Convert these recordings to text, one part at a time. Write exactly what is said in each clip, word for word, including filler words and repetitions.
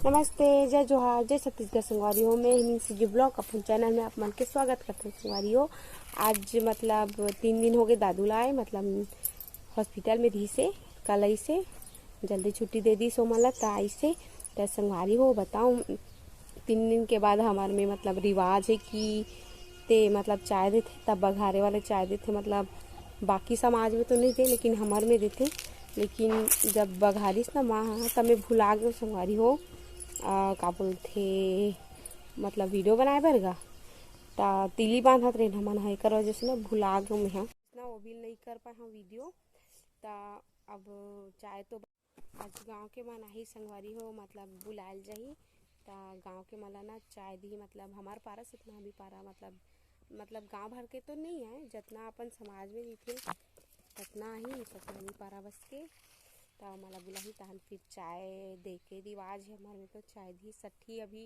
नमस्ते, जय जोहार, जय छत्तीसगढ़ संगवारी हो। मैं हिमिंग सीजी ब्लॉग अपन चैनल में आप मन के स्वागत करते हैं संगवारी हो। आज मतलब तीन दिन हो गए दादू ला आए, मतलब हॉस्पिटल में रही से, कल आई से जल्दी छुट्टी दे दी से ओमन ला, त आई से। त संगवारी हो बताऊँ, तीन दिन के बाद हमार में मतलब रिवाज है कि ते मतलब चाय देथे, तब बघारे वाले चाय देथे, मतलब बाकी समाज में तो नहीं दे, लेकिन हमार में देथे। लेकिन जब बघारिस ना माँ, तब मैं भुला गयो संगवारी हो, आ, का बोलथे, मतलब वीडियो बनाए बर गा, त तिली बांधत रहे हमन ह, एकर वजह से ना भुला गयो मैं ह। ना वो भी नहीं कर पाए हम वीडियो। त अब चाय तो आज गांव के मन आही संगवारी हो, मतलब बुलायल जाही, त गांव के मन ला ना चाय दिही, मतलब हमार पारा से इतना भी पारा, मतलब, मतलब गांव भर के तो नहीं है, जतना अपन समाज में दिथे ततना ही, ततना ही पारा बस के। त मला बुलाही, तहन फिर चाय दे के रिवाज है हमार में, तो चाय दिही। सट्ठी अभी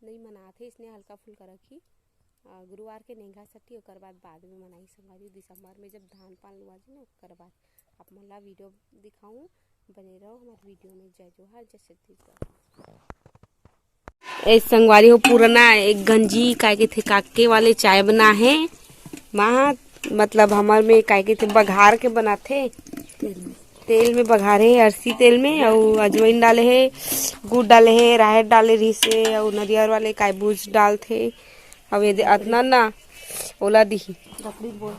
नहीं मनाथे, इसने हल्का फुल्का रखी। अ, गुरुवार के नेंगा सट्ठी, ओकर बाद, बाद में मनाही संगवारी, दिसंबर में जब धान पान लुआ जी ना, ओकर बाद। आप मन ला वीडियो दिखाऊं, बने रहो हमारे वीडियो में। जय जोहार, जय छत्तीसगढ़। ए संगवारी हो, पुराना एक गंजी काय के थे, काके वाले चाय बना है माँ, मतलब हमार में काय के थे बघार के बनाथे, तेल में बघारे हे, अरसी तेल में, अउ अजवाइन डाले हे, गुड़ डाले हे, राहेर डाले रहिस हे, अउ नरियर वाले काय भूज डालथे। अउ ये दे अतना ना ओला दिही। लकड़ी बोल।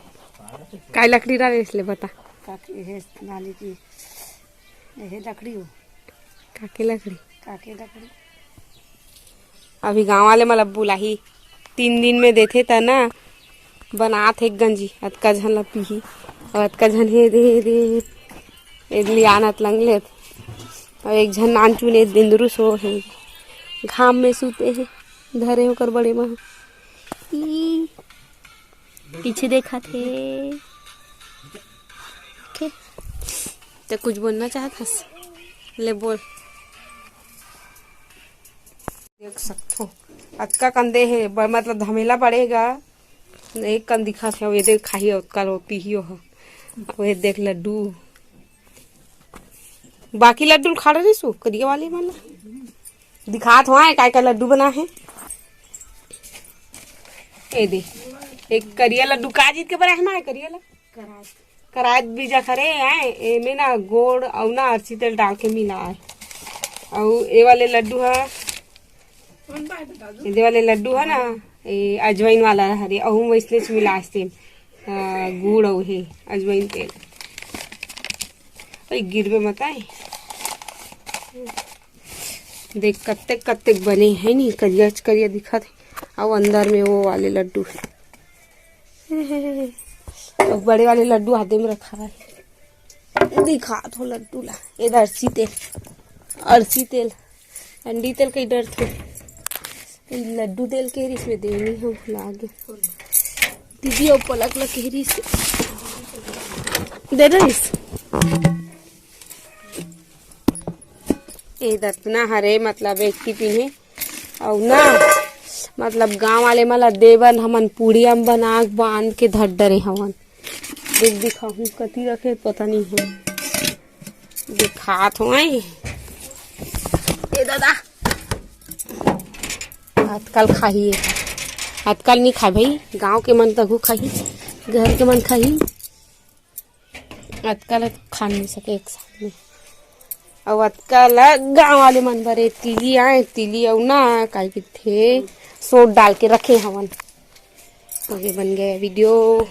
काय लकड़ी डाले इसले बता। काके हे नाली की, ये लकड़ी हो। काके लकड़ी। काके लकड़ी। अभी गांव वाले मतलब बुलाही, तीन दिन में देथे त ना, बनात हे गंजी, अतका झन ला पीही, अउ अतका झन हे दे, हे दे, हे दे, ए लियानत लंगलेत, अउ एक झन नान चुने दिंदरू सो हे, घाम में सूते हे, धरे ओकर बड़े माँ। ई, पीछे देखत हे। ओके, ते कुछ बोलना चाहत हस? ले बोल। देख सकथो, अतका कंदे हे, ब-, मतलब धमेला पड़ेगा, एक कन दिखत हे, ये देख खाही, अतका रोटी ही हो, वो देख लड्डू, बाकी लड्डू खाड़ रही सु, करिया वाले मन ला। दिखात हवं, काय का लड्डू बना हे। ए दे, एक करिया लड्डू का जीत के बना हे माँ, करिया ला? करात। करात बीजा खरे आए, एमे ना गोड़ अउ ना अरसी तेल डाल के मिला आए। अउ ए वाले लड्डू ह, ए दे वाले लड्डू ह ना, ए अजवाइन वाला हरे, अहू में वैसने मिला आए, गुड़ अउ हे अजवाइन तेल। अरे गिरबे मत आए। देख कत्तेक कत्तेक बने हे नी, करिया च करिया दिखत हे। अउ अंदर में वो वाले लड्डू हे। अउ बड़े वाले लड्डू आदे में रखा हे। दिखात हो लड्डू ला। ए दे अरसी तेल, अरसी तेल, अंडी तेल कई डरथे। ए लड्डू तेल के रिस में देनी हो, भुला गे। दीदी अउ पलक ला के रिस दे रहिस। ए दतना हरे, मतलब एक टिफिन हे। अउ ना, मतलब गांव वाले मन ला देवन हमन पूड़िया म बना के बांध के धर डरे हवन। देख दिखाहूं कति रखे पता नहीं हे। दिखात हो ए दादा। आजकल खाही, आजकल नहीं खाए भाई, गांव के मन तघू खाही, घर के मन खाही। अतका ल खा नहीं सके एक साथ में। अउ अतका ल गांव वाले मन बर ए तिली आए, तिली अउ ना काय कहिथे सोट डाल के रखे हवन। तो ये बन गया वीडियो।